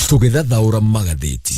Tũgĩthathaũra magathĩti.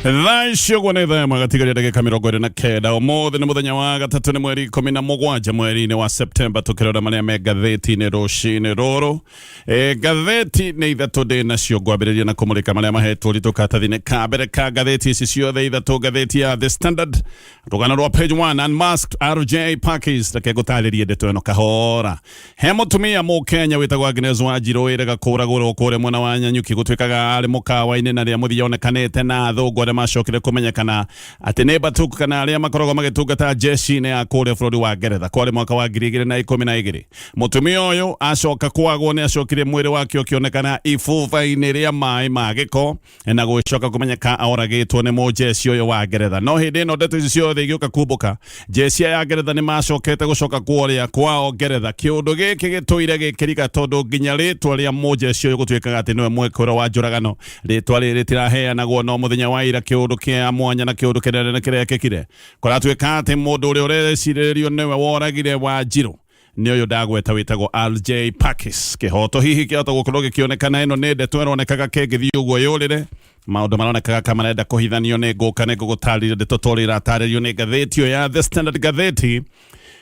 Thaa ici ũguo nĩ thaa ĩmwe gatigaria ndagĩka 29. Ũmũthĩ nĩ mũthenya wa gatatũ, nĩ mweri 17 mweri-inĩ wa Septemba, tũkĩrora marĩa me ngathĩti-inĩ rũcinĩ rũrũ. Ngathĩti nĩ ithatũ ndĩ nacio, ngwambĩrĩria na kũmũrĩka marĩa mahetwo ũritũ karatathi-inĩ ka mbere ka ngathĩti ici ciothe ithatũ. Ngathĩti ya The Standard, rũgano rwa page 1, "Unmasked RJ Parkes". Reke ngũtarĩrie ndeto ĩno kahora. He mũtumia Mũkenya wĩtagwo Agnes Wanjiru wĩrĩga kũragũrwo kũrĩa mwena wa Nyanyuki. Gũtuĩkaga arĩ mũkawa-inĩ na rĩa mũthia onekanĩte na athũngũ arĩa macokire kũmenyekana atĩ nĩ Batuk, kana arĩa makoragwo magĩtungata jeshi-inĩ ya kũrĩa bũrũri wa Ngeretha. Kwarĩ mwaka wa 2012. Mũtumia ũyũ acoka kwagwo, nĩ acokire mwĩrĩ wake ũkĩonekana ibuba-inĩ rĩa maĩ ma gĩko, na gũcoka kũmenyeka oragĩtwo nĩ mũjeci ũyũ wa Ngeretha. No hĩndĩ ĩno ndeto ici ciothe igĩũka kumbũka, jeci ya Ngeretha nĩ macokete gũcoka kũrĩa kwao Ngeretha. Kĩũndũ gĩkĩ gĩtũire gĩkĩriga, tondũ nginya rĩtwa rĩa mũjeci ũyũ gũtuĩkaga atĩ nĩwe mwĩkũĩro wa njũragano, rĩtwa rĩrĩ rĩtiraheanagwo. No mũthenya wa ira kĩũndũ kĩa mwanya na kĩũndũ kĩnene nĩ kĩrekĩkire. Kũratuĩka atĩ mũndũ ũrĩa ũrecirĩrĩrio nĩwe woragire Wanjirũ nĩ ũyũ ndagweta wĩtagwo RJ Parkes. Kĩhoto hihi kĩahota gũkorwo gĩkĩonekana? Ĩno nĩ ndeto ĩronekaga kĩngĩthiĩ ũguo yũrĩre, maũndũ maronekaga ka marenda kũhithanio. Nĩ ngũka nĩ ngũgũtarĩria ndeto torĩa ĩratarĩrio nĩ ngathĩti ĩyo ya The Standard. Ngathĩti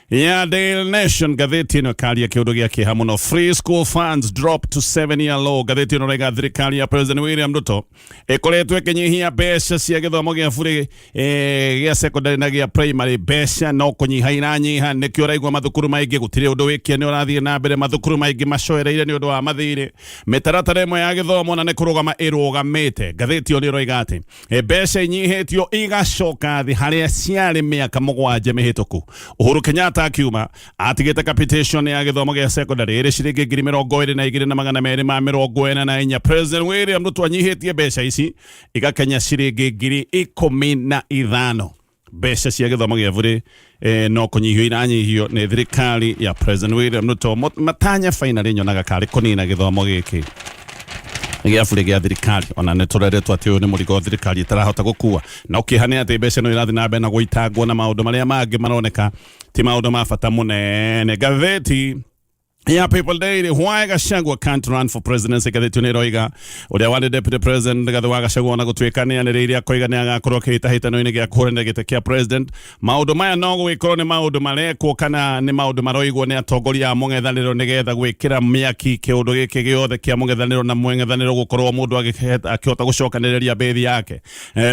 ya Daily Nation, ngathĩti ĩno ĩkaria kĩũndũ gĩa kĩeha mũno, "Free school funds drop to 7 year low". Ngathĩti ĩno ĩraiga thirikari ya President William Ruto ĩkoretwo ĩkĩnyihia mbeca cia gĩthomo gĩa burĩ, gĩa secondary na gĩa primary. Mbeca no kũnyiha iranyiha, nĩkĩo ũraigua mathukuru maingĩ gũtirĩ ũndũ wĩkia nĩ ũrathiĩ na mbere, mathukuru maingĩ macoereire nĩ ũndũ wa mathirĩ, mĩtaratara ĩmwe ya gĩthomo na nĩ kũrũgama ĩrũgamĩte. Ngathĩti ĩyo nĩ ĩroiga atĩ mbeca inyihĩtio igacoka thĩ harĩa ciarĩ mĩaka 7 mĩhĩtũku. Uhuru Kenyatta akiuma atigĩte capitation ya gĩthomo gĩa secondary ĩrĩ ciringi 22,244. President William Ruto anyihĩtie mbeca ici igakenya ciringi 15,000. Mbeca cia gĩthomo gĩa burĩ no kũnyihio iranyihio nĩ thirikari ya President William Ruto. Matanya finally nyonaga karĩ kũnina gĩthomo gĩkĩ gĩa burĩ gĩa thirikari, ona nĩ tũreretwo atĩ ũyũ nĩ mũrigo thirikari ĩtarahota gũkua. No kĩeha nĩ atĩ mbeca no irathiĩ na mbere na gũitangwo na maũndũ marĩa mangĩ maroneka ti maũndũ ma bata mũnene. Ngathĩti ya People Daily, "Why Gachagua can't run for presidency". Ngathĩti nĩ ĩroiga ũrĩa warĩ deputy president Rigathĩ wa Gachagua, ona gũtuĩka nĩ anĩrĩire akoiga nĩ agakorwo akĩhĩtahĩtano-inĩ gĩa kũhũranĩra gĩtĩ kĩa president, maũndũ maya no gũgĩkorwo nĩ maũndũ marekwo kana nĩ maũndũ maroigwo nĩ atongoria a mũng'ethanĩro nĩgetha gwĩkĩra mĩaki kĩũndũ gĩkĩ gĩothe kĩa mũng'ethanĩro, na mũng'ethanĩro gũkorwo mũndũ akĩhota gũcokanĩrĩria bĩthi yake.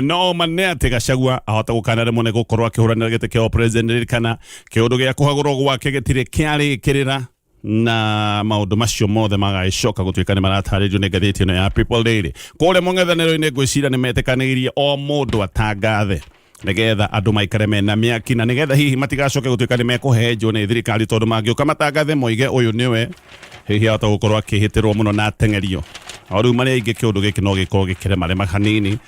No ma nĩ atĩ Gachagua ahota gũkanaremwo nĩ gũkorwo akĩhũranĩra gĩtĩ kĩa president. Ririkana kĩũndũ gĩa kũhagũrwo gwake gĩtirĩ kĩarĩkĩrĩra, na maũndũ macio mothe magagĩcoka gũtuĩka nĩ maratarĩrio nĩ ngathĩti ĩno ya People Daily. Kũrĩa mũng'ethanĩro-inĩ ngwĩciria nĩ metĩkanĩirie o mũndũ atangathe nĩgetha andũ maikare mena mĩaki, na nĩgetha hihi matigacoke gũtuĩka nĩ mekũhenjwo nĩ thirikari, tondũ mangĩũka matangathe moige ũyũ nĩwe, hihi ahota gũkorwo akĩhĩtĩrwo mũno na ateng'erio. O rĩu marĩa aingĩ kĩũndũ gĩkĩ no gĩkorwo gĩkĩremarema hanini.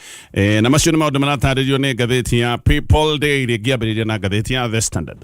Na macio nĩ maũndũ maratarĩrio nĩ ngathĩti ya People Daily. Ngĩambĩrĩria na ngathĩti ya The Standard,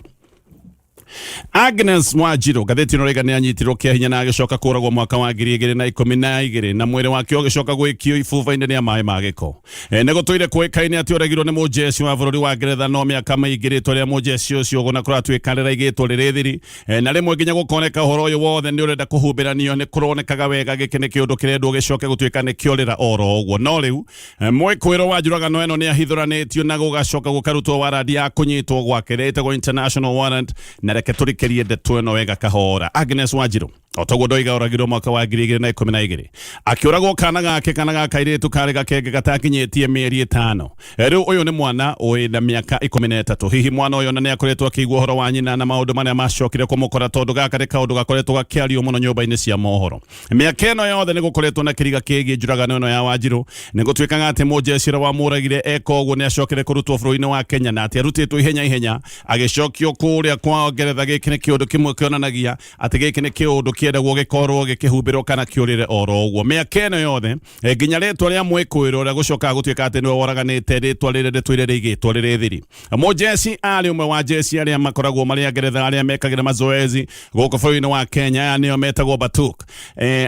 Agnes Wanjiru, ngathĩti ĩno rĩga nĩ anyitirwo kĩa hinya na agĩcoka kũragwo mwaka wa 2012, na mwĩrĩ wake ũgĩcoka gwĩkio ibuba-inĩ rĩa maĩ ma gĩko. Nĩ gũtũire kũĩkaine atĩ oragirwo nĩ mũjeci wa bũrũri wa Ngeretha, no mĩaka mĩingĩ rĩtwa rĩa mũjeci ũcio gũna kũratuĩka rĩraigĩtwo rĩrĩ thiri, na rĩmwe nginya gũkoneka ũhoro ũyũ wothe nĩ ũrenda kũhumbĩranio. Nĩ kũronekaga wega gĩkĩ nĩ kĩũndũ kĩrendwo gĩcoke gũtuĩka nĩ kĩorĩra oro ũguo. No rĩu mwĩkũĩro wa njũragano ĩno nĩ ahithũranĩtio na gũgacoka gũkarutwo warandi ya kũnyitwo gwake ĩrĩa ĩtagwo international warrant. Na reke tũrikĩrie ndeto ĩno wega kahora. Agnes Wanjiru, o toguo ndoiga, oragirwo mwaka wa 2012, akĩũragwo kana gake, kana ga kairĩtu karĩ gakenge gatakinyĩtie mĩeri 5. Rĩu ũyũ nĩ mwana wĩna mĩaka 13. Hihi mwana ũyũ ona nĩ akoretwo akĩigua ũhoro wa nyina na maũndũ marĩa macokire kũmũkora? Tondũ gaka nĩ kaũndũ gakoretwo gakĩario mũno nyũmba-inĩ cia mohoro mĩaka ĩno yothe. Nĩ gũkoretwo na kĩriga kĩgiĩ njũragano ĩno ya Wanjiru. Nĩ gũtuĩkaga atĩ mũjeci ũrĩa wamũragire eka ũguo nĩ acokire kũrutwo bũrũri-inĩ wa Kenya, na atĩ arutĩtwo ihenya ihenya agĩcokio kũrĩa kwao Ngeretha. Gĩkĩ nĩ kĩũndũ kĩmwe kĩonanagia atĩ gĩkĩ nĩ kĩũndũ kĩendagwo gĩkorwo gĩkĩhumbĩrwo kana kĩũrĩre oro ũguo mĩaka ĩno yothe. Nginya rĩtwa rĩa mwĩkũĩrwo ũrĩa gũcokaga gũtuĩka atĩ nĩwe woraganĩte, rĩtwa rĩrĩ rĩtũire rĩigĩtwo rĩrĩ thiri. Mũjeci arĩ ũmwe wa jeci arĩa makoragwo marĩ a Ngeretha arĩa mekagĩra mazoezi gũkũ bũrũri-inĩ wa Kenya. Aya nĩo metagwo Batuk,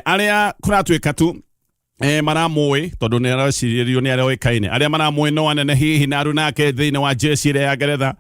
arĩa kũratuĩka tu Maramũĩ tondũ nĩ aracirĩrio nĩ arĩa oĩkaine. Arĩa maramũĩ no anene hihi na aruna ake thĩinĩ wa jeshi ĩrĩa ya Ngeretha,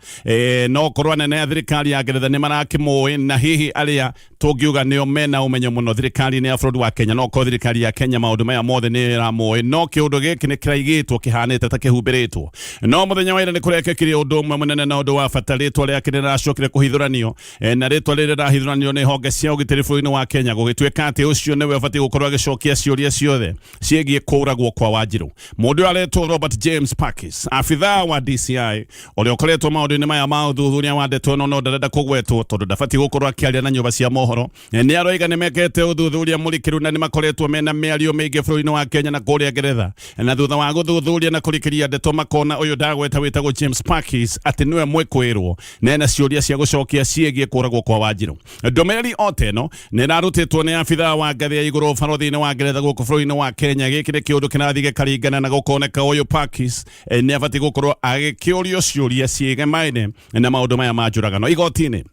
no korwo anene a thirikari ya Ngeretha nĩ marakĩmũĩ, na hihi arĩa tũngiuga nĩo mena ũmenyo mũno thirikari-inĩ ya bũrũri wa Kenya, no korwo thirikari ya Kenya maũndũ maya mothe nĩ ĩramũĩ, no kĩũndũ gĩkĩ nĩ kĩraigĩtwo kĩhanĩte ta kĩhumbĩrĩtwo. No mũthenya wa ira nĩ kũrekĩkire ũndũ ũmwe mũnene na ũndũ wa bata. Rĩtwa rĩake nĩ rĩracokire kũhithũranio, na rĩtwa rĩrĩ rĩrahithũranio nĩ honge cia ũgitĩri bũrũri-inĩ wa Kenya, gũgĩtuĩka atĩ ũcio nĩwe ũbatiĩ gũkorwo agĩcokia ciũria ciothe ciĩgiĩ kũũragwo kwa Wanjirũ. Mũndũ ũyũ aretwo Robert James Parkes, abithaa wa DCI ũrĩa ũkoretwo maũndũ-inĩ maya ma ũthuthuria wa ndeto ĩno, no ndarenda kũgwetwo tondũ ndabatiĩ gũkorwo akĩaria na nyũmba cia mohoro. Nĩ aroiga nĩ mekete ũthuthuria mũrikĩru na nĩ makoretwo mena mĩario mĩingĩ bũrũri-inĩ wa Kenya na kũrĩa Ngeretha, na thutha wa gũthuthuria na kũrikĩria ndeto makona ũyũ ndagweta wĩtagwo James Parkes atĩ nĩwe mwĩkũĩrwo na ena ciũria cia gũcokia ciĩgiĩ kũragwo kwa Wanjirũ. Ndũmĩrĩri o ta ĩno nĩ ĩrarutĩtwo nĩ abithaa wa ngathĩ ya igũrũ ũbarũthi-inĩ wa Ngeretha gũkũ bũrũri-inĩ wa Kenya. Gĩkĩ nĩ kĩũndũ kĩrathiĩ gĩkaringana na gũkoneka ũyũ Parkes nĩ abatiĩ gũkorwo agĩkĩũrio ciũria ciĩgemaine na maũndũ maya ma njũragano igoti-inĩ.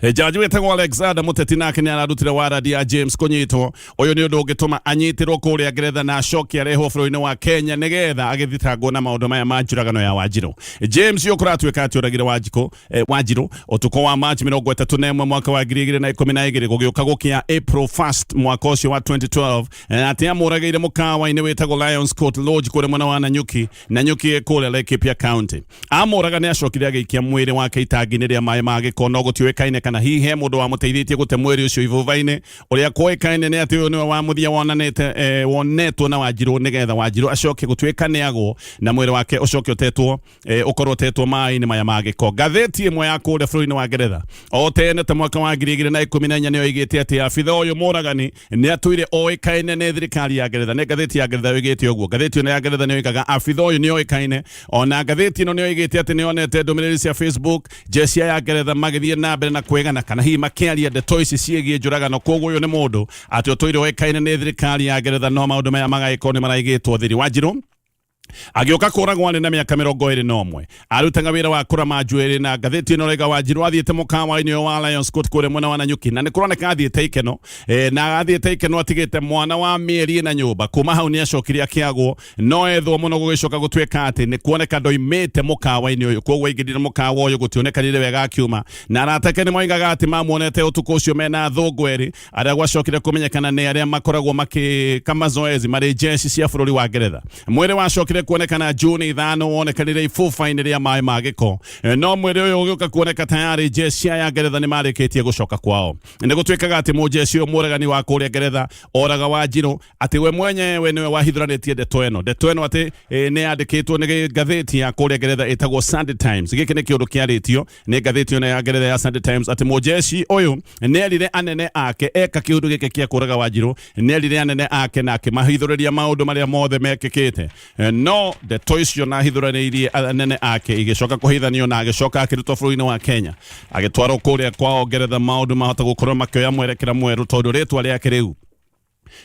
Jaji wĩtagwo Alexander Mũteti nake nĩ ararutire warandi ya James kũnyitwo. Ũyũ nĩ ũndũ ũngĩtũma anyitĩrwo kũrĩa Ngeretha na acoke arehwo bũrũri-inĩ wa Kenya nĩgetha agĩthitangwo na maũndũ maya ma njũragano ya Wanjirũ. James ũyũ kũratuĩka atĩ oragire Wanjirũ ũtukũ wa March 31 mwaka wa 2012, gũgĩũka gũkĩa April 1st mwaka ũcio wa 2012, atĩ amũragĩire mũkawa-inĩ wĩtagwo Lions Court Lodge kũrĩa mwena wa Nanyuki, Nanyuki ĩ kũrĩa Laikipia County. Amũraga nĩ acokire agĩikia mwĩrĩ wake itangi-inĩ rĩa maĩ ma gĩko, no gũtiũĩkaine kana hihi he mũndũ wamũteithĩtie gũte mwĩrĩ ũcio ibuba-inĩ. Ũrĩa kũĩkaine nĩ atĩ ũyũ nĩwe wa mũthia wonanĩte, wonetwo na Wanjirũ, nĩgetha Wanjirũ acoke gũtuĩka nĩ agwo na mwĩrĩ wake ũcoke ũtetwo, ũkorwo ũtetwo maĩ-inĩ maya ma gĩko. Ngathĩti ĩmwe ya kũrĩa bũrũri-inĩ wa Ngeretha o tene ta mwaka wa 2014 nĩyo ĩigĩte atĩ abitha ũyũ mũragani nĩ atũire oĩkaine nĩ thirikari ya Ngeretha. Nĩ ngathĩti ya Ngeretha yoigĩte ũguo. Ngathĩti ĩno ya Ngeretha nĩ yoigaga abitha ũyũ nĩ oĩkaine. Ona ngathĩti ĩno nĩ yoigĩte atĩ nĩ yonete ndũmĩrĩri cia Facebook jeshi ya Ngeretha magĩthiĩ na mbere na kwĩgana kana hihi makĩaria ndeto ici ciĩgiĩ njũragano. Koguo ũyũ nĩ mũndũ atĩ ũtũire oĩkaine nĩ thirikari ya Ngeretha, no maũndũ maya magagĩkorwo nĩ maraigĩtwo thiri. Wanjirũ agĩũka kũragwo arĩ na mĩaka 21, arutaga wĩra wa kũrama njuĩrĩ, na ngathĩti ĩno raiga Wanjirũ athiĩte mũkawa-inĩ ũyũ wa Lions Court kũrĩa mwena wa Nanyuki, na nĩ kũroneka athiĩte ikeno, na athiĩte ikeno atigĩte mwana wa mĩeri 4 nyũmba. Kuma hau nĩ acokire akĩagwo, no ethwo mũno gũgĩcoka gũtuĩka atĩ nĩ kuoneka ndoimĩte mũkawa-inĩ ũyũ, koguo aingĩrire mũkawa ũyũ gũtionekanire wega akiuma, na arata ake nĩ moigaga atĩ mamuonete ũtukũ ũcio mena athũngũ erĩ arĩa gwacokire kũmenyekana nĩ arĩa makoragwo makĩka mazoezi marĩ jeshi cia bũrũri wa Ngeretha. Mwĩrĩ wacokire kuonekana Juni 5, wonekanire ibuba-inĩ rĩa maĩ ma gĩko, no mwĩrĩ ũyũ ũgĩũka kuoneka tayarĩ jeshi ya Ngeretha nĩ marĩkĩtie gũcoka kwao. Nĩ gũtuĩkaga atĩ mũjeshi ũyũ mũregani wa kũrĩa Ngeretha oraga Wanjirũ atĩ we mwenyewe nĩwe wahithũranĩtie ndeto ĩno. Ndeto ĩno atĩ nĩ yandĩkĩtwo nĩ ngathĩti ya kũrĩa Ngeretha ĩtagwo Sunday Times. Gĩkĩ nĩ kĩũndũ kĩarĩtio nĩ ngathĩti ĩno ya Ngeretha ya Sunday Times atĩ mũjeshi ũyũ nĩ erire anene ake eka kĩũndũ gĩkĩ kĩa kũraga Wanjirũ, nĩ erire anene ake na akĩmahithũrĩria maũndũ marĩa mothe mekĩkĩte, no ndeto icio na ahithũranĩirie anene ake igĩcoka kũhithanio na agĩcoka akĩrutwo bũrũri-inĩ wa Kenya agĩtwarwo kũrĩa kwao Ngeretha. Maũndũ mahota gũkorwo makĩoya mwerekera mwerũ tondũ rĩtwa rĩake rĩu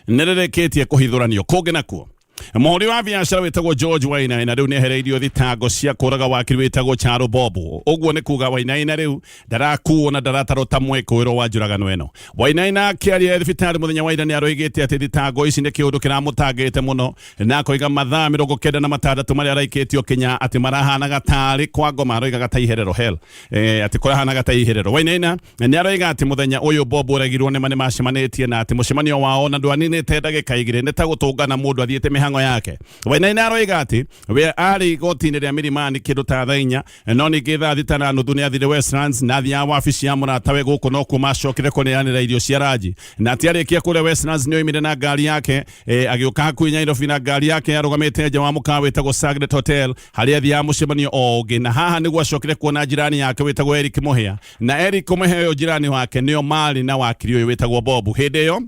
nĩ rĩrĩkĩtie kũhithũranio. Kũngĩ nakuo, mũhũri wa biacara wĩtagwo George Wainaina rĩu nĩehereirio thitango cia kũraga wakiri wĩtagwo Charo Bobo. Ũguo nĩ kuga Wainaina rĩu ndarakuo na ndaratarwo ta mwĩkũĩrwo wa njũragano ĩno. Wainaina akĩaria thibitarĩ mũthenya wa ira nĩ aroigĩte atĩ thitango ici nĩ kĩũndũ kĩramũtangĩte mũno, na akoiga mathaa 96 marĩa araikĩtio Kenya atĩ marahanaga tarĩ kwa ngoma, aroigaga ta iherero hell, atĩ kũrahanaga ta iherero. Wainaina nĩ aroiga atĩ mũthenya ũyũ Bob oragirwo nĩma nĩ macemanĩtie, na atĩ mũcemanio wao na ndwaninĩte ndagĩka 2, nĩ ta gũtũngana mũndũ athiĩte mĩhang'o yake. Wainaina aroiga atĩ we arĩ igoti-inĩ rĩa Milimani kĩndũ ta thaa 4, no ningĩ thaa 6:30 nĩ athire Westlands na athiaga wabici ya mũratawe gũkũ nokuo macokire kũneanĩra irio cia ranji, na atĩ arĩkia kũrĩa Westlands nĩ oimire na ngari yake, agĩũka hakuhĩ Nairobi na ngari yake yarũgamĩte nja wa mũkawa wĩtagwo Sagret Hotel harĩa athiaga mũcemanio o ũngĩ, na haha nĩguo acokire kuona jirani yake wĩtagwo Eric Mũhĩa, na Eric Mũhĩa ũyũ jirani wake nĩo marĩ na wakiri ũyũ wĩtagwo Bob hĩndĩ ĩyo,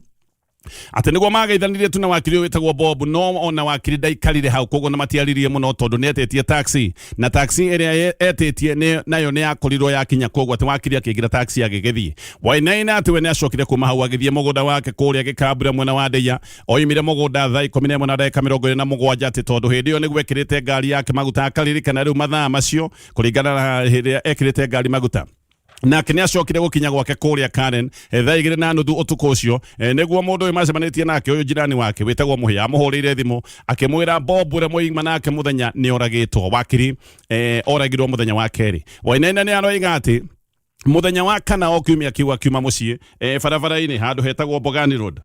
atĩ nĩguo mageithanirie tu na wakiri ũyũ wĩtagwo Bob, no ona wakiri ndaikarire hau koguo na matiaririe mũno tondũ nĩ etĩtie taxi, na taxi ĩrĩa etĩtie nayo nĩ yakorirwo yakinya, koguo atĩ wakiri akĩingĩra taxi agĩgĩthiĩ. Wainaina atĩ we nĩ acokire kuma hau agĩthiĩ mũgũnda wake kũrĩa Gĩkambura mwena wa Ndeia. Oimire mũgũnda thaa 11:27, atĩ tondũ hĩndĩ ĩyo nĩguo ekĩrĩte ngari yake maguta, akaririkana rĩu mathaa macio kũringana na hĩndĩ ĩrĩa ekĩrĩte ngari maguta. Nake nĩ acokire gũkinya gwake kũrĩa Karen thaa 2:30 ũtukũ ũcio, nĩguo mũndũ ũyũ macemanĩtie nake, ũyũ jirani wake wĩtagwo Mũhĩa, amũhũrĩire thimũ akĩmwĩra Bob ũrĩa moima nake mũthenya nĩ oragĩtwo. Wakiri oragirwo mũthenya wa kerĩ. Wainaina nĩ aroiga atĩ mũthenya wa kana o kiumia kĩu akiuma mũciĩ barabara-inĩ handũ hetagwo Mbogani Road,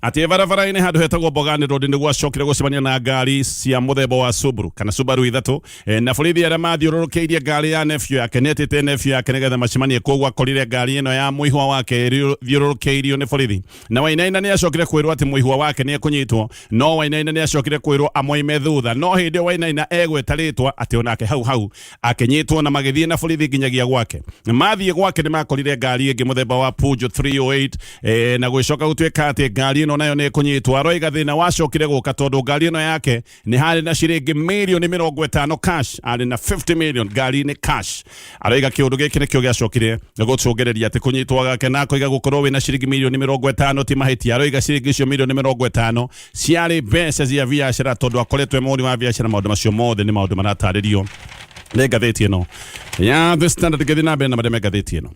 atĩ barabara-inĩ handũ hetagwo Mbogani Road nĩguo acokire gũcemania na ngari cia mũthemba wa Subaru kana Subaru ithatũ, na borithi arĩa mathiũrũrũkĩirie ngari ya nephew yake, nĩetĩte nephew yake nĩgetha macemanie, koguo akorire ngari ĩno ya mũihwa wake ĩthiũrũrũkĩirio nĩ borithi. Na Wainaina nĩ acokire kwĩrwo atĩ mũihwa wake nĩ ekũnyitwo, no Wainaina nĩ acokire kwĩrwo amoime thutha, no hĩndĩ ĩyo Wainaina egweta rĩtwa atĩ onake hau hau akĩnyitwo na magĩthiĩ na borithi nginyagia gwake. Mathiĩ gwake nĩ makorire ngari ĩngĩ mũthemba wa Peugeot 308, na gwĩcoka gũtuĩka atĩ ngari ĩno nayo nĩ ĩkũnyitwo. Aroiga thĩna wacokire gũka tondũ ngari ĩno yake nĩ harĩ na ciringi mirioni 50 cash, arĩ na 50 million ngari-inĩ cash. Aroiga kĩũndũ gĩkĩ nĩkĩo gĩacokire gũcũngĩrĩria atĩ kũnyitwo gake, na akoiga gũkorwo wĩna ciringi mirioni 50 ti mahĩtia. Aroiga ciringi icio mirioni 50 ciarĩ mbeca cia biacara tondũ akoretwo e mũhũri wa biacara. Maũndũ macio mothe nĩ maũndũ maratarĩrio nĩ ngathĩti ĩno ya The Standard. Ngĩthiĩ na mbere na marĩa me ngathĩti ĩno,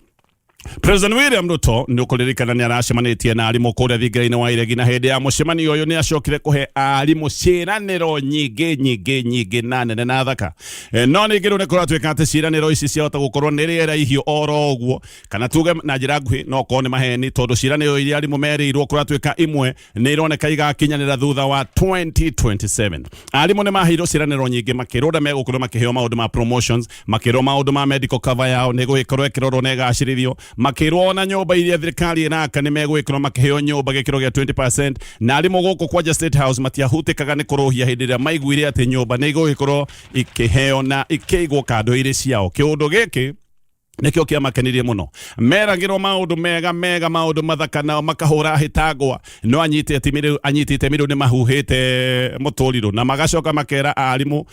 President William Ruto nĩ ũkũririkana nĩ aracemanĩtie na arimũ kũrĩa thingira-inĩ wa iregi, na hĩndĩ ya mũcemanio ũyũ nĩ acokire kũhe arimũ ciĩranĩro nyingĩ nyingĩ nyingĩ na nene na thaka. No ningĩ rĩu nĩ kũratuĩka atĩ ciĩranĩro ici ciahota gũkorwo nĩ rĩera ihiũ oro ũguo, kana tuge na njĩra nguhĩ no korwo nĩ maheni, tondũ ciĩranĩro iria arimũ merĩirwo kũratuĩka imwe nĩ ironeka igakinyanĩra thutha wa 2027. Arimũ nĩ maheirwo ciĩranĩro nyingĩ, makĩrwo ũrĩa megũkorwo makĩheo maũndũ ma promotions, makĩrwo maũndũ ma medical cover yao nĩ gũgĩkorwo ĩkĩrorwo na ĩgacĩrithio, makĩrwo ona nyũmba iria thirikari ĩraka nĩ megũgĩkorwo makĩheo nyũmba gĩkĩro gĩa 20%. Na arimũ gũkũ kwanja State House matiahutĩkaga nĩ kũrũhia hĩndĩ ĩrĩa maiguire atĩ nyũmba nĩ igũgĩkorwo ikĩheo na ikĩigwo kando irĩ ciao. Kĩũndũ gĩkĩ nĩkĩo kĩamakenirie mũno. Meragĩrwo maũndũ mega mega, maũndũ mathaka, nao makahũra hĩtangwa, no anyiti itemi rĩu nĩ mahuhĩte mũtũrirũ, na magacoka makera arimũ,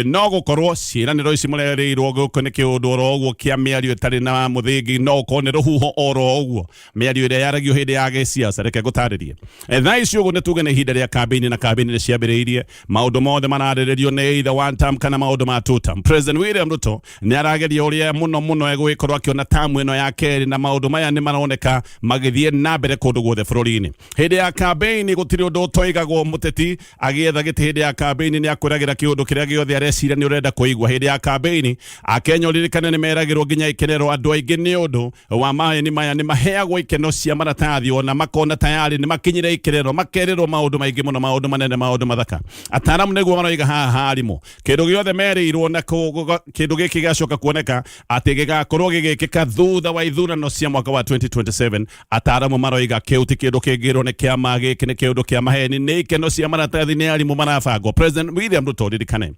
no gũkorwo ciĩranĩro ici mũrerĩirwo gũkũ nĩ kĩũndũ oro ũguo kĩa mĩario ĩtarĩ na mũthingi, no ũkorwo nĩ rũhuho oro ũguo, mĩario ĩrĩa yaragio hĩndĩ ya gĩciaca. Reke ngũtarĩrie. Thaa ici ũguo nĩ tuge nĩ ihinda rĩa kambĩini, na kambĩini nĩ ciambĩrĩirie. Maũndũ mothe mararĩrĩrio nĩ either one term kana maũndũ ma two term. President William Ruto nĩ arageria ũrĩa mũno mũno egũgĩkorwo akĩona tamu ĩno ya kerĩ, na maũndũ maya nĩ maroneka magĩthiĩ na mbere kũndũ guothe bũrũri-inĩ. Hĩndĩ ya kambĩini gũtirĩ ũndũ ũtoigagwo. Mũteti agĩetha gĩtĩ hĩndĩ ya kambĩini nĩ akwĩragĩra kĩũndũ kĩrĩa gĩothe areciria nĩ ũrenda kũigua. Hĩndĩ ya kambĩini Akenya, ũririkane, nĩ meragĩrwo nginya ikenero. Andũ aingĩ nĩ ũndũ wa maheni maya nĩ maheagwo ikeno cia maratathi, ona makona tayari nĩ makinyire ikerero, makerĩrwo maũndũ maingĩ mũno, maũndũ manene, maũndũ mathaka. Ataaramu nĩguo maroiga haha arimũ kĩndũ gĩothe merĩirwo na kĩndũ gĩkĩ gĩgacoka kuoneka atĩ gĩgakorwo gĩgĩkĩka thutha wa ithurano cia mwaka wa 2027. Ataaramu maroiga kĩu ti kĩndũ kĩngĩrwo nĩ kĩama, gĩkĩ nĩ kĩũndũ kĩa maheni, nĩ ikeno cia maratathi nĩ arimũ marabangwo. President William Ruto, ririkane,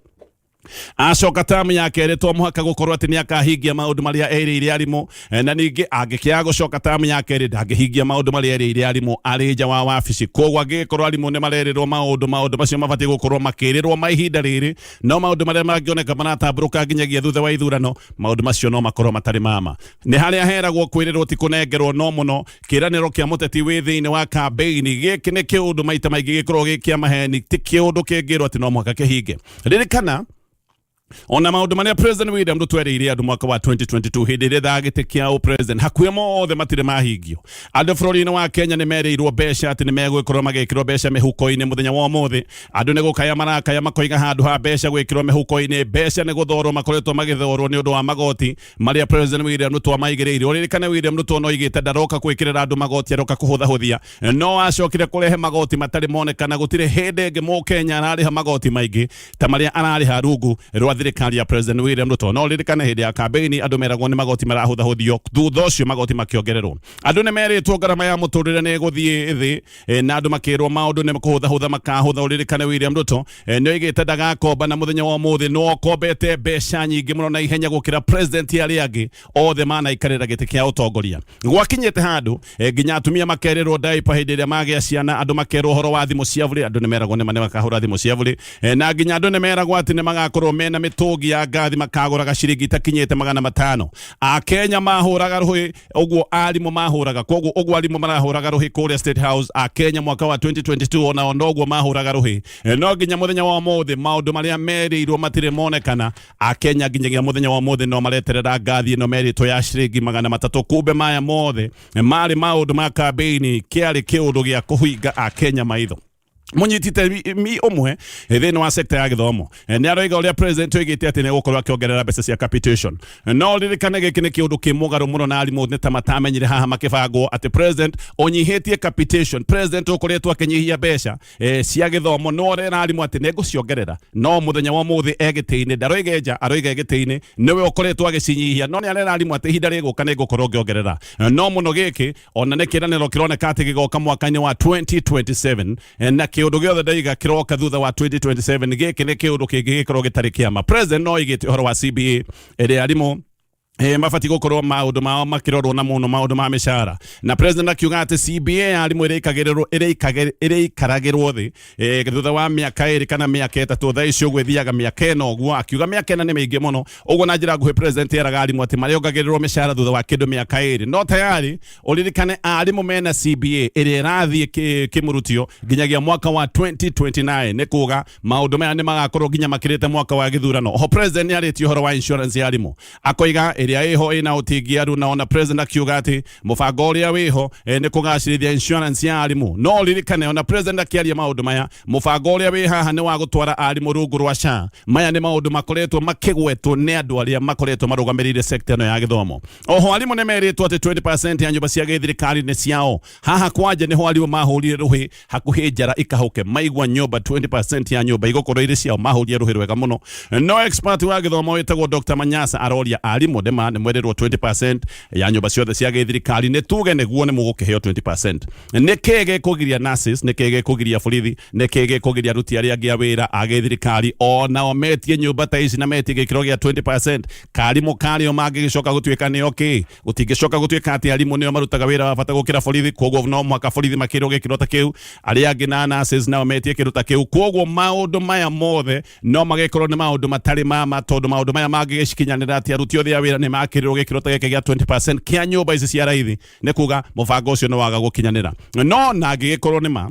acoka tamu ya kerĩ to mũhaka gũkorwo atĩ nĩ akahingia maũndũ marĩa erĩire arimũ. Na ningĩ angĩkĩaga gũcoka tamu ya kerĩ, ndangĩhingia maũndũ marĩa erĩire arimũ arĩ nja wa wabici. Koguo angĩgĩkorwo arimũ nĩ marerĩrwo maũndũ, maũndũ macio mabatiĩ gũkorwo makĩrĩrwo ma ihinda rĩrĩ, no maũndũ marĩa mangĩoneka maratambũrũka nginyagia thutha wa ithurano, maũndũ macio no makorwo matarĩ mama. Nĩ harĩa heragwo kwĩrĩrwo ti kũnengerwo. No mũno kĩranĩro kĩa mũteti wĩ thĩinĩ wa kambĩini, gĩkĩ nĩ kĩũndũ maita maingĩ gĩkoragwo gĩ kĩa maheni, ti kĩũndũ kĩngĩrwo atĩ no mũhaka kĩhinge. Ririkana ona maũndũ marĩa President William Ruto erĩire andũ mwaka wa 2022 hĩndĩ ĩrĩa ethaga gĩtĩ kĩa ũpresident, hakuhĩ mothe matirĩ mahingio. Andũ bũrũri-inĩ wa Kenya nĩ merĩirwo mbeca atĩ nĩ megũgĩkorwo magĩkĩrwo mbeca mĩhuko-inĩ. Mũthenya wa ũmũthĩ andũ nĩ gũkaya marakaya, makoiga handũ ha mbeca gwĩkĩrwo mĩhuko-inĩ, mbeca nĩ gũthorwo makoretwo magĩthorwo nĩ ũndũ wa magoti marĩa President William Ruto amaigĩrĩire. Ũririkane William Ruto no oigĩte ndaroka gwĩkĩrĩra andũ magoti, aroka kũhũthahũthia, no acokire kũrehe magoti matarĩ monekana. Gũtirĩ hĩndĩ ĩngĩ mũkenya ararĩha magoti maingĩ ta marĩa ararĩha rungu rwa thirikari ya President William Ruto. No ririkane hĩndĩ ya kambĩini andũ meragwo nĩ magoti marahũthahũthio, thutha ũcio magoti makĩongererwo. Andũ nĩ merĩtwo ngarama ya mũtũrĩre nĩ ĩgũthiĩ thĩ, na andũ makĩrwo maũndũ nĩ kũhũthahũtha makahũtha. Ũririkane William Ruto nĩ oigĩte ndagakomba, na mũthenya wa ũmũthĩ no okombete mbeca nyingĩ mũno na ihenya gũkĩra president arĩa angĩ othe manaikarĩra gĩtĩ kĩa ũtongoria. Gwakinyĩte handũ nginya atumia makerĩrwo diaper hĩndĩ ĩrĩa magĩa ciana, andũ makerwo ũhoro wa thimũ cia bũrĩ, andũ nĩ meragwo nĩ makahũra thimũ cia bũrĩ, na nginya andũ nĩ meragwo atĩ nĩ magakorwo mena mĩtambo mĩtũngi ya ngathi makagũraga ciringi itakinyĩte 500. Akenya mahũraga rũhĩ ũguo arimũ mahũraga, koguo ũguo arimũ marahũraga rũhĩ kũrĩa State House, Akenya mwaka wa 2022 onao noguo mahũraga rũhĩ. No nginya mũthenya wa ũmũthĩ maũndũ marĩa merĩirwo matirĩ monekana. Akenya nginyagia mũthenya wa ũmũthĩ no mareterera ngathi ĩno merĩtwo ya ciringi 300. Kumbe maya mothe marĩ maũndũ ma kambĩini, kĩarĩ kĩũndũ gĩa kũhinga Akenya maitho. Munyitite mi ũmwe thĩinĩ wa sekta ya gĩthomo nĩ aroiga ũrĩa president oigĩte atĩ nĩ egũkorwo akĩongerera mbeca cia capitation. No ririkane gĩkĩ nĩ kĩũndũ kĩ mũgarũ mũno na arimũ nĩ ta matamenyire haha makĩbangwo atĩ president ũnyihĩtie capitation, president ũkoretwo akĩnyihia mbeca cia gĩthomo, no ũrera arimũ atĩ nĩ ngũciongerera, no mũthenya wa ũmũthĩ e gĩtĩ-inĩ, ndaroiga nja, aroiga e gĩtĩ-inĩ, nĩwe ũkoretwo agĩcinyihia, no nĩ arera arimũ atĩ ihinda rĩgũka nĩ ngũkorwo ngĩongerera. No mũno gĩkĩ ona nĩ kĩranĩro kĩroneka atĩ gĩgoka mwaka-inĩ wa 2027, na kĩũndũ gĩothe ndaiga kĩroka thutha wa 2027, gĩkĩ nĩ kĩũndũ kĩngĩ gĩkorwo gĩtarĩ kĩama. President no oigĩte ũhoro wa CBA ĩrĩa arimũ mabati gũkorwo maũndũ mao makĩrorwo na mũno maũndũ ma mĩcara, na president akiuga atĩ CBA ya arimũ ĩrĩikaragĩrwo thĩ thutha wa mĩaka 2 kana mĩaka 3. Thaa ici ũguo ĩthiaga mĩaka 4 ũguo, akiuga mĩaka 4 nĩ mĩingĩ mũno ũguo. Na njĩra nguhĩ president eraga arimũ atĩ marĩongagĩrĩrwo mĩcara thutha wa kĩndũ mĩaka 2, no tayari ũririkane arimũ mena CBA ĩrĩa ĩrathiĩ kĩmũrutio nginyagia mwaka wa 2029, nĩ kuga maũndũ maya nĩ magakorwo nginya makĩrĩte mwaka wa gĩthurano. Oho president nĩ arĩtie ũhoro wa insurance ya arimũ, akoiga ĩrĩa ĩho ĩna ũtingiaru, na ona president akiuga atĩ mũbango ũrĩa wĩho nĩ kũgacĩrithia insurance ya arimũ. No ririkane ona president akĩaria maũndũ maya, mũbango ũrĩa wĩ haha nĩ wa gũtwara arimũ rungu rwa SHA. Maya nĩ maũndũ makoretwo makĩgwetwo nĩ andũ arĩa makoretwo marũgamĩrĩire sekta ĩno ya gĩthomo. Oho arimũ nĩ merĩtwo atĩ 20% ya nyũmba cia gĩthirikari nĩ ciao. Haha kwanja nĩho arimũ mahũrire rũhĩ hakuhĩ njara ikahũke, maigua nyũmba 20% ya nyũmba igũkorwo irĩ ciao, mahũrire rũhĩ rwega mũno. No expert wa gĩthomo wĩtagwo Dr. Manyasa aroria arimũ nĩma nĩ mwerĩrwo 20% ya nyũmba ciothe cia gĩthirikari, nĩ tuge nĩguo nĩ mũgũkĩheo 20%, nĩ kĩĩ gĩkũgiria nurses, nĩ kĩĩ gĩkũgiria borithi, nĩ kĩĩ gĩkũgiria aruti arĩa angĩ a wĩra a gĩthirikari onao metie nyũmba ta ici na metie gĩkĩro gĩa 20%? Karimũ karĩo mangĩgĩcoka gũtuĩka nĩo kĩ? Gũtingĩcoka gũtuĩka atĩ arimũ nĩo marutaga wĩra wa bata gũkĩra borithi, koguo no mũhaka borithi makĩrwo gĩkĩro ta kĩu, arĩa angĩ na nurses nao metie kĩndũ ta kĩu. Koguo maũndũ maya mothe no magĩkorwo nĩ maũndũ matarĩ ma tondũ maũndũ maya mangĩgĩcikinyanĩra atĩ aruti othe a wĩra nĩ makĩrĩrwo gĩkĩro ta gĩkĩ gĩa 20% kĩa nyũmba ici cia raithi, nĩ kuga mũbango ũcio nĩ waga gũkinyanĩra. No na angĩgĩkorwo nĩ ma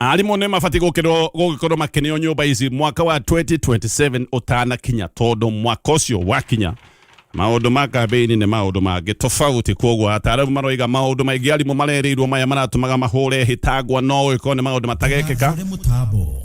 arimũ nĩ mabatiĩ gũgĩkorwo makĩneo nyũmba ici mwaka wa 2027 ũtanakinya, tondũ mwaka ũcio wakinya maũndũ ma kambĩini nĩ maũndũ mangĩ tofauti. Koguo ataaramu maroiga maũndũ maingĩ arimũ marerĩirwo maya maratũmaga mahũre hĩtangwa, no ũgĩkorwo nĩ maũndũ matagekĩka. Harĩ mũtambo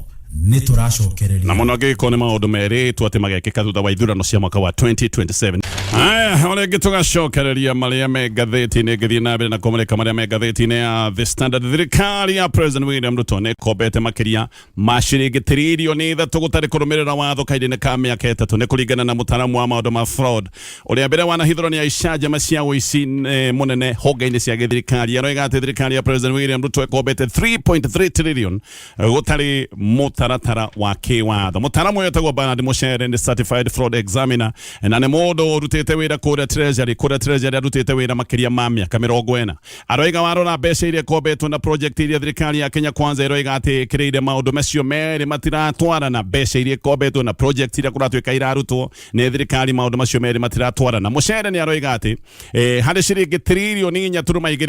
nĩ tũracokereria na mũno angĩgĩkorwo nĩ maũndũ merĩtwo atĩ magekĩka thutha wa ithurano cia mwaka wa 2027. Aya, o rĩngĩ tũgacokereria marĩa me ngathĩti-inĩ, ngĩthiĩ na mbere na kũmũrĩka marĩa me ngathĩti-inĩ ya The Standard. Thirikari ya President William Ruto nĩ ĩkombete makĩria ma ciringi 3 tirioni gũtarĩ kũrũmĩrĩra watho kahinda-inĩ ka mĩaka 3, nĩ kũringana na mũtaaramu wa maũndũ ma fraud ũrĩa mbere wanahithũrwo nĩ icanjama cia ũici mũnene honge-inĩ cia gĩthirikari. Aroiga atĩ thirikari ya President William Ruto ĩkombete 3.3 trillion gũtarĩ mũtaratara wa kĩwatho. Mũtaaramu ũyũ etagwo Bernard Muchere, nĩ certified fraud examiner na nĩ mũndũ ũrutĩte wĩra kũrĩa Treasury. Kũrĩa Treasury arutĩte wĩra makĩria ma mĩaka 40. Aroiga warora mbeca iria ikombetwo na project iria thirikari ya Kenya Kwanza ĩroiga atĩ ĩkĩrĩire, maũndũ macio merĩ matiratwarana. Mbeca iria ikombetwo na project iria kũratuĩka irarutwo nĩ thirikari, maũndũ macio merĩ matiratwarana. Muchere nĩ aroiga atĩ harĩ ciringi 4.2 tirioni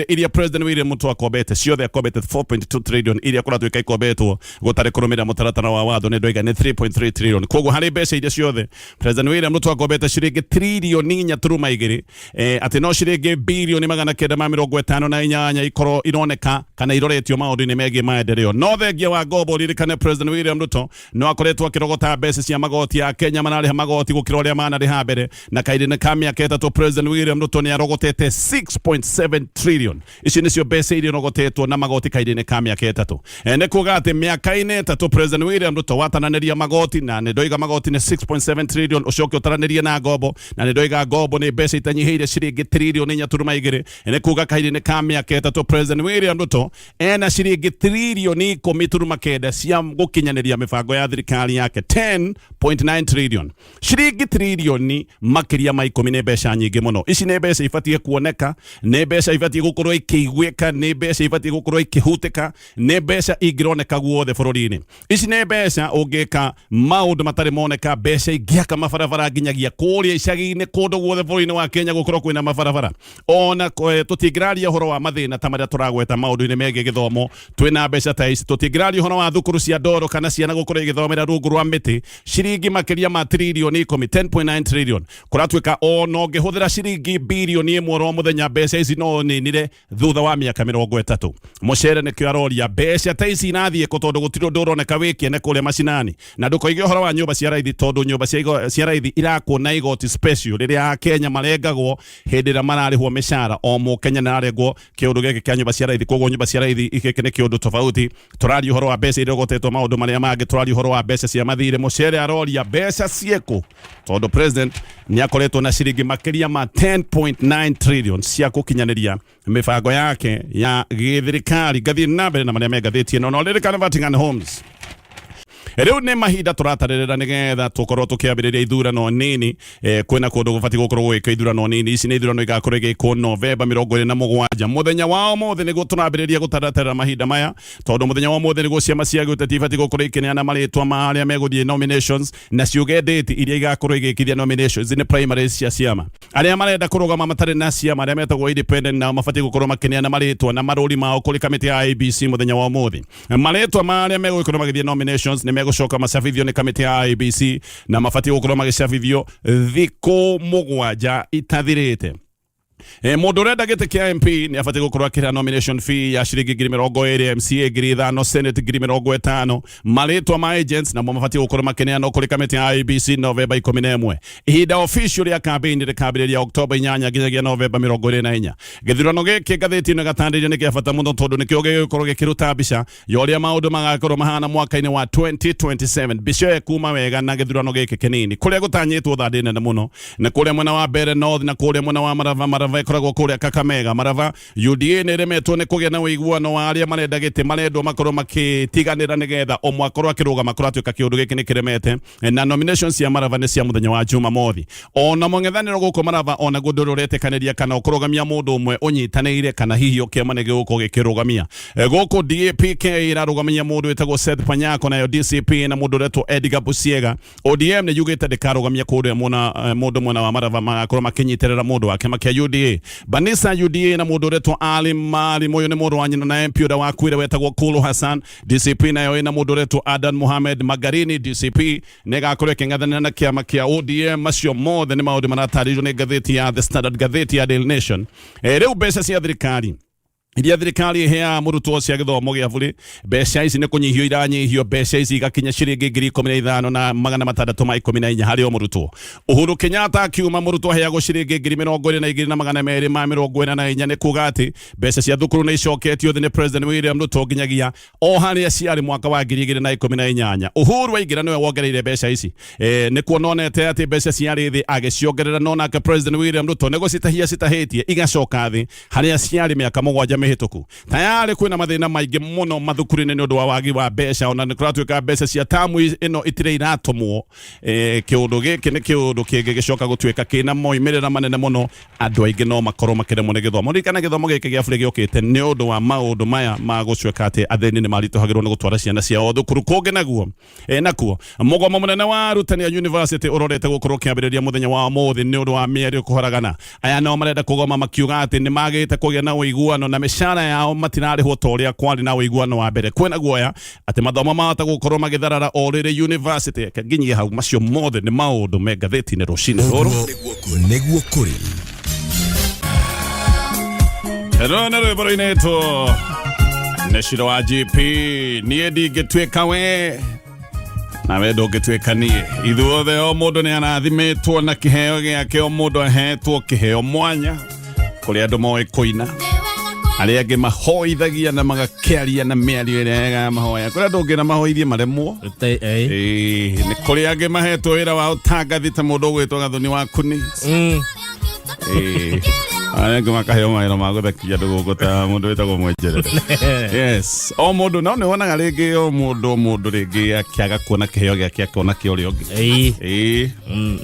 iria President William Ruto akombete ciothe, akombete 4.2 trillion iria kũratuĩka ikombetwo gũtarĩ kũrũmĩrĩra mũtaratara wa watho, nĩ ndoiga nĩ 3.3 trillion. Koguo harĩ mbeca iria ciothe President William Ruto akombete ciringi 2.2 tirioni, atĩ no ciringi 958 bilioni ikorwo ironeka kana iroretio maũndũ-inĩ megiĩ maendeleo. No thengia wa ngombo, ririkane President William Ruto no akoretwo akĩrogota mbeca cia magoti ya Kenya, mararĩha magoti gũkĩra ũrĩa manarĩha mbere, na kahinda-inĩ ka mĩaka 3 President William Ruto nĩ arogotete 6.7 trillion. Ici nĩcio mbeca iria irogotetwo na magoti kahinda-inĩ ka mĩaka 3. Nĩ kuga atĩ mĩaka-inĩ 3 President William Ruto watananĩria magoti, na nĩ ndoiga magoti nĩ 6.7 trillion, ũcoke ũtaranĩrie na ngombo na nĩ Ndoiga ngombo nĩ mbeca itanyihĩire ciringi tririoni 4.2, nĩ kuga kahinda-inĩ ka mĩaka 3 President William Ruto ena ciringi tririoni 10.9 cia gũkinyanĩria mĩbango ya thirikari yake. 10.9 trillion, ciringi tririoni makĩria ma 10 nĩ mbeca nyingĩ mũno. Ici nĩ mbeca ibatiĩ kuoneka, nĩ mbeca ibatiĩ gũkorwo ikĩiguĩka, nĩ mbeca ibatiĩ gũkorwo ikĩhutĩka, nĩ mbeca ingĩroneka guothe bũrũri-inĩ. Ici nĩ mbeca ũngĩka maũndũ matarĩ moneka, mbeca ingĩaka mabarabara nginyagia kũrĩa icagi-inĩ, kũndũ guothe bũrũri-inĩ wa Kenya gũkorwo kwĩna mabarabara. Ona tũtingĩraria ũhoro wa mathĩna ta marĩa tũragweta maũndũ-inĩ megiĩ gĩthomo twĩna mbeca ta ici. Tũtingĩraria ũhoro wa thukuru cia ndoro kana ciana gũkorwo igĩthomera rungu rwa mĩtĩ. Ciringi makĩria ma tririoni 10, 10.9 trillion, kũratuĩka ona ũngĩhũthĩra ciringi birioni 1 oro mũthenya, mbeca ici no ninire thutha wa mĩaka 30. Mũcere nĩkĩo aroria mbeca ta ici irathiĩ kũ, tondũ gũtirĩ ũndũ ũroneka wĩ kĩene kũrĩa macinani. Na ndũkoige ũhoro wa nyũmba cia raithi, tondũ nyũmba cia raithi irakwo na igoti special rĩrĩa Akenya marengagwo hĩndĩ ĩrĩa mararĩhwo mĩcara. O mũkenya nĩ ararengwo kĩũndũ gĩkĩ kĩa nyũmba cia raithi, koguo nyũmba cia raithi gĩkĩ nĩ kĩũndũ tofauti. Tũraria ũhoro wa mbeca iria ũgotetwo maũndũ marĩa mangĩ, tũraria ũhoro wa mbeca cia mathirĩ. Mũcere aroria mbeca ciĩkũ, tondũ president nĩ akoretwo na ciringi makĩria ma 10.9 trillion cia gũkinyanĩria mĩbango yake ya gĩthirikari. Ngathiĩ na mbere na marĩa me ngathĩti ĩno, no ririkane Vatican Homes rĩu nĩ mahinda tũratarĩrĩra nĩgetha tũkorwo tũkĩambĩrĩria ithurano nini. Kwĩna kũndũ gũbatiĩ gũkorwo gũgĩkwo ithurano nini. Ici nĩ ithurano igakorwo igĩkwo Novemba 27. Mũthenya wa ũmũthĩ nĩguo tũrambĩrĩria gũtaratara mahinda maya, tondũ mũthenya wa ũmũthĩ nĩguo ciama cia gĩũteti ibatiĩ gũkorwo ikĩneana marĩtwa ma arĩa megũthiĩ nominations na ciuge date iria igakorwo igĩkithia nominations nĩ primaries cia ciama. Arĩa marenda kũrũgama matarĩ na ciama, arĩa metagwo independent, nao mabatiĩ gũkorwo makĩneana marĩtwa na marũri mao kũrĩ kamĩtĩ ya IEBC mũthenya wa ũmũthĩ. Marĩtwa ma arĩa megũgĩkorwo magĩthiĩ nominations nĩ megũcoka macabithio nĩ kamĩtĩ ya IEBC, na mabatiĩ gũkorwo magĩcabithio thikũ 7 itathirĩte. Mũndũ ũrenda gĩtĩ kĩa MP nĩ abatiĩ gũkorwo akĩrĩha nomination fee ya ciringi 20,000, MCA 5,000, Senate 50,000. Marĩtwa ma agents namo mabatiĩ gũkorwo makĩneanwo kũrĩ kamĩtĩ ya IEBC Novemba 11. Ihinda official rĩa campaign rĩkambĩrĩria Oktoba 8 nginyagia Novemba 24. Gĩthurano gĩkĩ, ngathĩti ĩno ĩgatarĩria, nĩ kĩa bata mũno, tondũ nĩkĩo gĩgũkorwo gĩkĩruta mbica ya ũrĩa maũndũ magakorwo mahana mwaka-inĩ wa 2027. Mbica ĩyo ĩkuma wega na gĩthurano gĩkĩ kĩnini. Kũrĩa gũtanyĩtwo thandĩ nene mũno nĩ kũrĩa mwena wa Mbere North na kũrĩa mwena wa Marava. Marava ĩkoragwo kũrĩa Kakamega. Marava UDA nĩ ĩremetwo nĩ kũgĩa na ũiguano wa arĩa marenda gĩtĩ, marendwo makorwo makĩtiganĩra nĩgetha ũmwe akorwo akĩrũgama. Kũratuĩka kĩũndũ gĩkĩ nĩ kĩremete, na nominations cia Marava nĩ cia mũthenya wa Jumamothi. Ona mũng'ethanĩro gũkũ Marava onaguo ndũrĩ ũretĩkanĩria kana ũkũrũgamia mũndũ ũmwe ũnyitanĩire kana hihi o kĩama nĩ gĩgũkorwo gĩkĩrũgamia. Gũkũ DAPK ĩrarũgamia mũndũ wĩtagwo Seth Panyako, nayo DCP na mũndũ ũretwo Edgar Busiega. ODM nĩ yugĩte ndĩkarũgamia kũrĩa mwena mũndũ mwena wa Marava, magakorwo makĩnyitĩrĩra mũndũ wa kĩama kĩa UDA. Banisa UDA na mũndũ ũretwo Ali Maalim, ũyũ nĩ mũrũ wa nyina na MP ũrĩa wakuire wetagwo Kulu Hassan. DCP nayo ĩna mũndũ ũretwo Adan Mohamed Magarini. DCP nĩ ĩgakorwo ĩkĩng'ethanĩra na kĩama kĩa ODM. Macio mothe nĩ maũndũ maratarĩrio nĩ ngathĩti ya The Standard, ngathĩti ya Daily Nation. Rĩu mbeca cia thirikari iria thirikari ĩheaga mũrutwo cia gĩthomo gĩa bũrĩ, mbeca ici nĩ kũnyihio iranyihio, mbeca ici igakinya ciringi 15,614 harĩ o mũrutwo. Uhuru Kenyatta akiuma, mũrutwo aheagwo ciringi 22,244. Nĩ kuga atĩ mbeca cia thukuru nĩ icoketio thĩ nĩ President William Ruto nginyagia o harĩa ciarĩ mwaka wa 2018. Uhuru aingĩra nĩwe wongereire mbeca ici. Nĩ kuona onete atĩ mbeca ciarĩ thĩ agĩciongerera, no nake President William Ruto nĩ gũcitahia citahĩtie igacoka thĩ harĩa ciarĩ mĩaka 7 mĩhĩtũku. Tayarĩ kwĩna mathĩna maingĩ mũno mathukuru-inĩ nĩ ũndũ wa wagi wa mbeca, ona nĩ kũratuĩka mbeca cia tamu ĩno itirĩ iratũmwo. Kĩũndũ gĩkĩ nĩ kĩũndũ kĩngĩ gĩcoka gũtuĩka kĩna moimĩrĩra manene mũno. Andũ aingĩ no makorwo makĩremwo nĩ gĩthomo. Ririkana gĩthomo gĩkĩ gĩa bũrĩ gĩũkĩte nĩ ũndũ wa maũndũ maya ma gũtuĩka atĩ athĩni nĩ maritũhagĩrwo nĩ gũtwara ciana ciao thukuru. Kũngĩ naguo nakuo mũgomo mũnene wa arutani a university ũrorete gũkorwo ũkĩambĩrĩria mũthenya wa ũmũthĩ nĩ ũndũ wa mĩario kũhoragana. Aya nao marenda kũgoma makiuga atĩ nĩ magĩte kũgĩa na ũiguano na mĩcara yao matirarĩhwo ta ũrĩa kwarĩ na ũiguano wa mbere. Kwĩna guoya atĩ mathomo mahota gũkorwo magĩtharara o rĩrĩ university. Reke nginyie hau, macio mothe nĩ maũndũ me ngathĩti-inĩ rũcinĩ rũrũ. Nĩguo kũrĩ. Rũrũ nĩ rwĩmbo rũinĩtwo nĩ Shiro wa GP. Niĩ ndingĩtuĩka we nawe ndũngĩtuĩka niĩ. Ithuothe o mũndũ nĩ arathimĩtwo na kĩheo gĩake, o mũndũ ahetwo kĩheo mwanya. Kũrĩ andũ moĩ kũina, Arĩa angĩ mahoithagia na magakĩaria na mĩario ĩrĩa yega ya mahoya. Kũrĩ andũ ũngĩ na mahoithie maremwo. Ĩĩ, nĩ kũrĩ angĩ mahetwo wĩra wa ũtangathi ta mũndũ ũgwĩtwo Gathoni wa Kuni. Ĩĩ. Arĩa angĩ makaheo mawĩra ma gũthekia andũ gũkũ ta mũndũ wĩtagwo Mwenjerere. Yes, o mũndũ no nĩ wonaga rĩngĩ o mũndũ o mũndũ rĩngĩ akĩaga kuona kĩheo gĩake akona kĩa ũrĩa ũngĩ. Ĩĩ.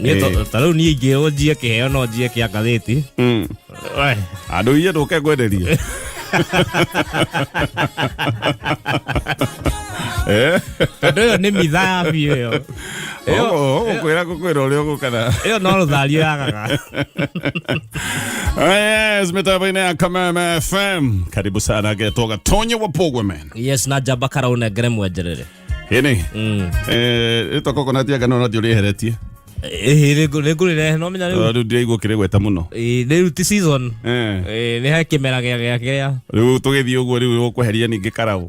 Niĩ ta rĩu niĩ ingĩrwo njie kĩheo no njie kĩa ngathĩti. Andũ iye ndũke ngwenderie. Eh? Tondũ ĩyo nĩ mitha ya biũ ĩyo. Ũgũkwĩra ngũkwĩra ũrĩa ũgũkana. Ĩyo no rũthario yagaga. Yes, mitambo-inĩ ya Kameme FM. Karibu sana getwo Gatonye wa Pogwe man. Yes, na njamba karaũnengere mwenjerere. Ĩni. Rĩtwa coconut anga no natio rĩeheretie. Ĩhĩ, nĩngũrĩrehe no menya rĩu. Rĩu ndiraigua ũkĩrĩgweta mũno. Ĩĩ, rĩu ti season. Eh. Ĩĩ, nĩ he kĩmera gĩa gĩa kĩrĩa. Rĩu tũgĩthiĩ ũguo rĩu ũkweheria ningĩ karaũ.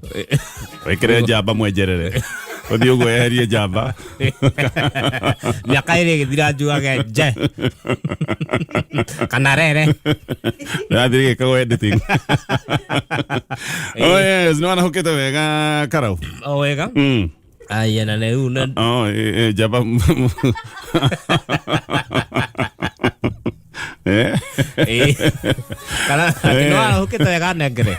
Wĩkĩre njamba mwenjerere. Ũthiĩ ũguo weherie njamba. Mĩaka ĩrĩ ĩgĩthira njugage nje. Kana rere. Rathiĩ gĩkagwo editing. Oh yes, nĩ wanahũkĩte wega karaũ. O wega. Aya na rĩu na Oh, njamba. Eh? Ĩĩ. Kana atĩ nĩ warahũkĩte wega nengere.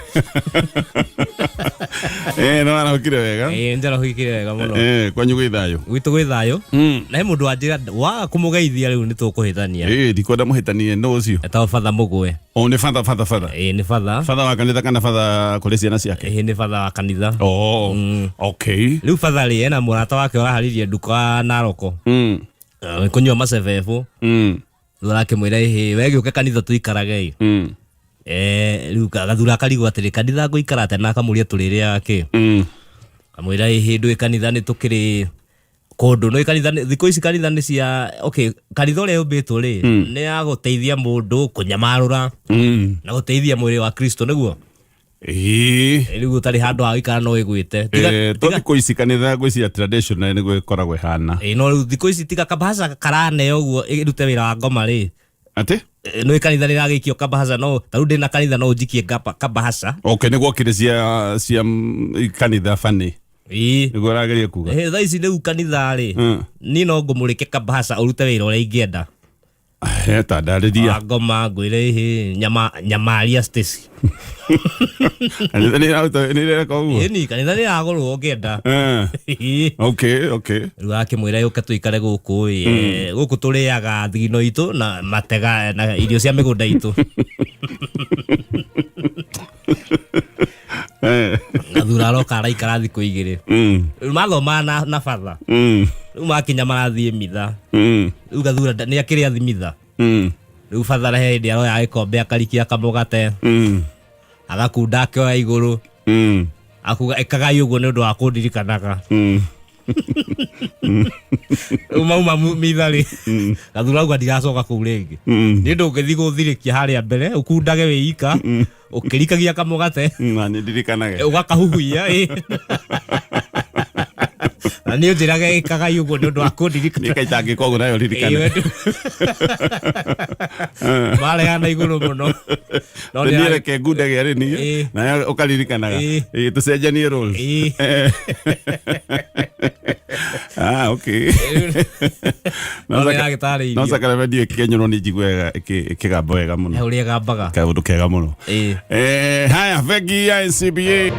Nĩ warahũkire wega. Ĩĩ, njarahũkire wega mũno. Kwanyu gwĩ thayũ. Gwitũ gwĩ thayũ. Na he mũndũ wanjĩra waga kũmũgeithia rĩu nĩ tũkũhĩtania. Ndikwenda mũhĩtanie nũ ũcio. Etagwo Father Mũgwe. O nĩ father father father. Ĩĩ nĩ father. Father wa kanitha kana father kũrĩ ciana ciake? Ĩĩ nĩ father wa kanitha. Oh, okay. Rĩu father rĩ ena mũrata wake ũraharĩria nduka Naroko. Kũnyua macebebũ. Rĩu arakĩmwĩra ĩhĩ we gĩũke kanitha tũikarage ĩ. Rĩu gathura akarigwo atĩrĩ kanitha ngũikara atĩa na akamũria tũrĩrĩaga kĩ. Kamwĩra ĩhĩ ndũĩ kanitha nĩ tũkĩrĩ kũndũ nĩ kanitha thikũ ici kanitha nĩ cia okay kanitha ũrĩa yũmbĩtwo rĩ nĩ ya gũteithia mũndũ kũnyamarũra na gũteithia mwĩrĩ wa Kristo nĩguo. Ĩĩ. Rĩu ũtarĩ handũ ha gũikara no ĩgwĩte. To thikũ ici kanitha ngwĩciria traditional nĩguo ĩkoragwo ĩhana. Ĩĩ no rĩu thikũ ici tiga kabahaca karaneo ũguo ĩrute wĩra wa ngoma rĩ. Atĩ? Nĩ kanitha rĩragĩikio kabahaca no ta rĩu ndĩna kanitha no ũnjikie kabahaca. Okay, nĩguo kĩrĩ cia kanitha bani. Ĩĩ. Nĩguo ũrageria kuga. Thaa ici rĩu kanitha rĩ, niĩ no ngũmũrĩke kabahaca ũrute wĩra ũrĩa ingĩenda. Ta ndarĩria. Wa ngoma ngwĩre ĩhĩ nyama nyamaria Stacy. Kanitha nĩ ĩraruta nĩ ĩreka ũguo. Ĩni kanitha nĩ ĩragũrwo ũngĩenda. Okay, okay. Rĩu akĩmwĩra yũke tũikare gũkũ ĩ, gũkũ tũrĩaga thigino itũ na matega na irio cia mĩgũnda itũ. Gathura aroka araikara thikũ igĩrĩ. Rĩu mathomaga na batha. Rĩu makinya marathiĩ mitha. Rĩu gathura nĩ akĩrĩ athi mitha. Rĩu batha he hĩndĩ aroya gĩkombe akarikia kamũgate. Agakunda akĩoya igũrũ. Akuga ĩkagai ũguo nĩ ũndũ wa kũndirikanaga. Rĩu mauma mitha rĩ, gathura auga ndigacoka kũu rĩngĩ. Nĩ ũndũ ũngĩthiĩ gũthirĩkia harĩa mbere, ũkundage wĩ ika, ũkĩrikagia kamũgate. Na nĩ ndirikanage. Ũgakahuhuia ĩ. Na niĩ ũnjĩrage ĩkagai ũguo nĩ ũndũ wa kũndirikana. Nĩ kaitangĩka ũguo nayo ririkane. Maregana igũrũ mũno. No Nĩ niĩ reke ngundage arĩ niĩ nawe ũkaririkanaga. Ĩĩ, tũcenjanie roles. Ah, okay. No nĩ aragĩtarĩirio. No Sakaramende ndiũĩ ĩkĩgenyũrwo nĩ njiguaga ĩkĩgamba wega mũno. Ũrĩa ĩgambaga. Kaũndũ kega mũno. Haya, bengi ya NCBA.